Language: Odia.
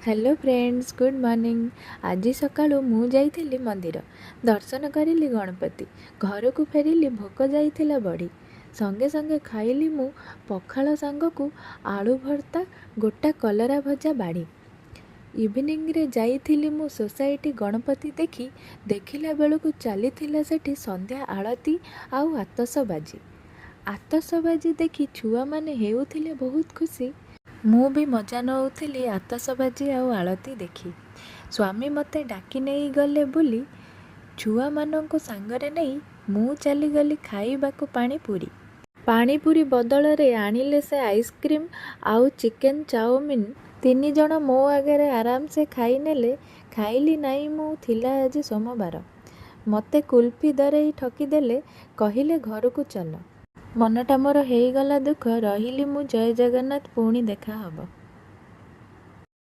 Hello friends, good morning. ଆଜି ସକାଳୁ ମୁଁ ଯାଇଥିଲି ମନ୍ଦିର, ଦର୍ଶନ କରିଲି ଗଣପତି। ଘରକୁ ଫେରିଲି, ଭୋକ ଯାଇଥିଲା ବଢ଼ି। ସଙ୍ଗେ ସଙ୍ଗେ ଖାଇଲି ମୁଁ ପଖାଳ ସାଙ୍ଗକୁ ଆଳୁ ଭର୍ତ୍ତା, ଗୋଟା କଲରା ଭଜା ବାଢ଼ି। ଇଭିନିଂରେ ଯାଇଥିଲି ମୁଁ ସୋସାଇଟି ଗଣପତି ଦେଖି। ଦେଖିଲା ବେଳକୁ ଚାଲିଥିଲା ସେଠି ସନ୍ଧ୍ୟା ଆଳତି ଆଉ ଆତସବାଜି। ଆତସବାଜି ଦେଖି ଛୁଆମାନେ ହେଉଥିଲେ ବହୁତ ଖୁସି। ମୁଁ ବି ମଜା ନଉଥିଲି ଆତସବାଜି ଆଉ ଆଳତି ଦେଖି। ସ୍ୱାମୀ ମୋତେ ଡାକି ନେଇଗଲେ ବୁଲି। ଛୁଆମାନଙ୍କୁ ସାଙ୍ଗରେ ନେଇ ମୁଁ ଚାଲିଗଲି ଖାଇବାକୁ ପାଣିପୁରୀ। ପାଣିପୁରୀ ବଦଳରେ ଆଣିଲେ ସେ ଆଇସ୍କ୍ରିମ୍ ଆଉ ଚିକେନ୍ ଚାଉମିନ୍। ତିନି ଜଣ ମୋ ଆଗରେ ଆରାମସେ ଖାଇନେଲେ। ଖାଇଲି ନାଇଁ ମୁଁ, ଥିଲା ଆଜି ସୋମବାର। ମୋତେ କୁଲ୍ଫି ଧରେଇ ଠକିଦେଲେ, କହିଲେ ଘରକୁ ଚାଲ। ମନଟା ମୋର ହେଇଗଲା ଦୁଃଖ। ରହିଲି ମୁଁ, ଜୟ ଜଗନ୍ନାଥ, ପୁଣି ଦେଖା ହବ।